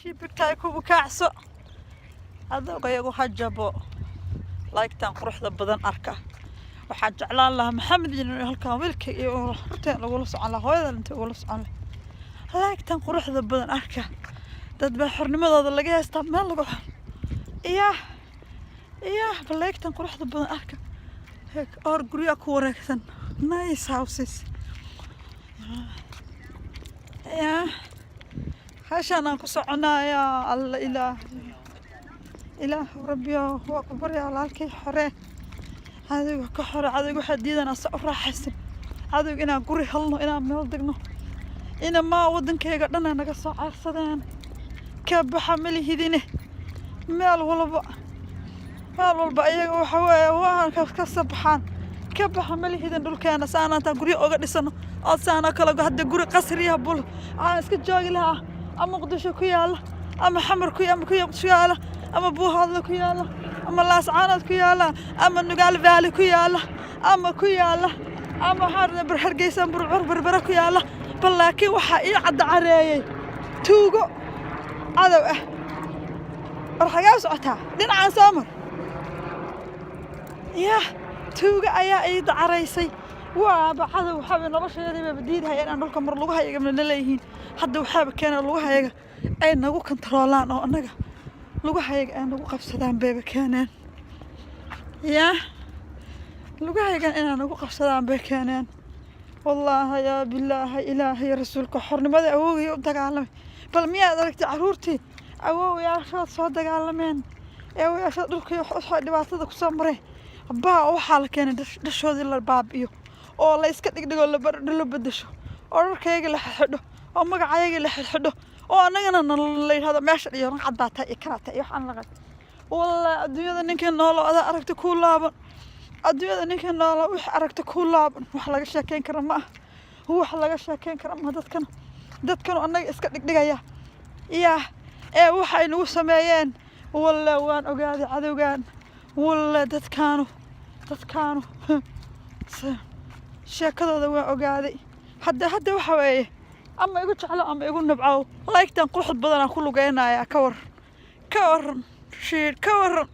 Shiibigtaay ku bukaacso, cadowga iyagu ha jabo. Like-tan quruxda badan arka. Waxaan jeclaan lahaa Maxamed inuu halkan wiilka iyo horteen lagula socon lahaa, hooyada inta ugula socon lahaa. Like-tan quruxda badan arka. Dad baa xornimadooda laga haystaa meel lagu iya iya. Bal like-tan quruxda badan arka. Heeg oor guryaa ku wareegsan, nice houses. Ya, hashaan aan ku soconayaa. Alla, Ilaah, Ilaah, Rabbiyo, waa ku baryaa. Walaalkay, xoree cadowga, ka xore cadowga. Waxaa diidan asa u raaxaysan cadowga inaan guri helno, inaan meel degno, inamaa waddankayga dhan ay naga soo caarsadeen. Ka baxa malihidine. Meel walba, meel walba iyaga waxa weeye waa ka soo baxaan. Ka baxa malihidin dhulkeena. Saanaan guryo oga dhisano oo saanoo kale hadda guri qasriya bul aan iska joogi lahaa, ama Muqdisho ku yaala, ama Xamar ku ama ku yaala, ama Buuhoodle ku yaala, ama Laascaanood ku yaala, ama Nugaal Valley ku yaala, ama ku yaala, ama waxaa Hargeysa, Burcur, Berbere ku yaala. Bal laakiin waxaa ii cadda careeyey tuugo cadow ah. War, xagee u socotaa? Dhinacaan soo mar. Yah, tuuga ayaa ii dacaraysay. Waaba cadow. Waxaaba nolosheedii baaba diidahaya inaan dhulka mar lugahayaga na leeyihiin. Hadda waxaaba keena lugahayaga ay nagu kontaroolaan oo annaga lugahayaga ay nagu qabsadaan bayba keeneen. Yah, lugahayagan inay nagu qabsadaan bay keeneen. Wallaahi yaa bilaahi, Ilaahay, Rasuulka, xornimada awowgay u dagaalamay. Bal miyaad aragtay carruurtii awowayaashood soo dagaalameen ee awowayaashood dhulkii dhibaatada kusoo maray baa waxaa la keenay dhashoodii la baabi'iyo oo la iska dhigdhigo, la bedesho, oo dharkayaga la xidho, oo magacayaga la xidho, oo annagana na la yidhahdo meesha iyo ragcad baa tahay iyo kanaa tahay iyo waxaan laqad. Wallahi, adduunyada ninkii noolo adaa aragta kuu laaban. Adduunyada ninkii noolo wix aragta kuu laaban. Wax laga sheekeyn kara ma ah, wax laga sheekeyn kara ma. Dadkanu annaga iska dhigdhigaya yaa ee waxay nagu sameeyeen. Walla waan ogaaday cadowgan. Walla dadkaanu sheekadooda waan ogaaday hadda. Hadda waxa weeye, ama igu jeclo ama igu nabcow, like-tan quruxda badanaa ku lugeynayaa. Ka waran, ka waran shiir, ka waran?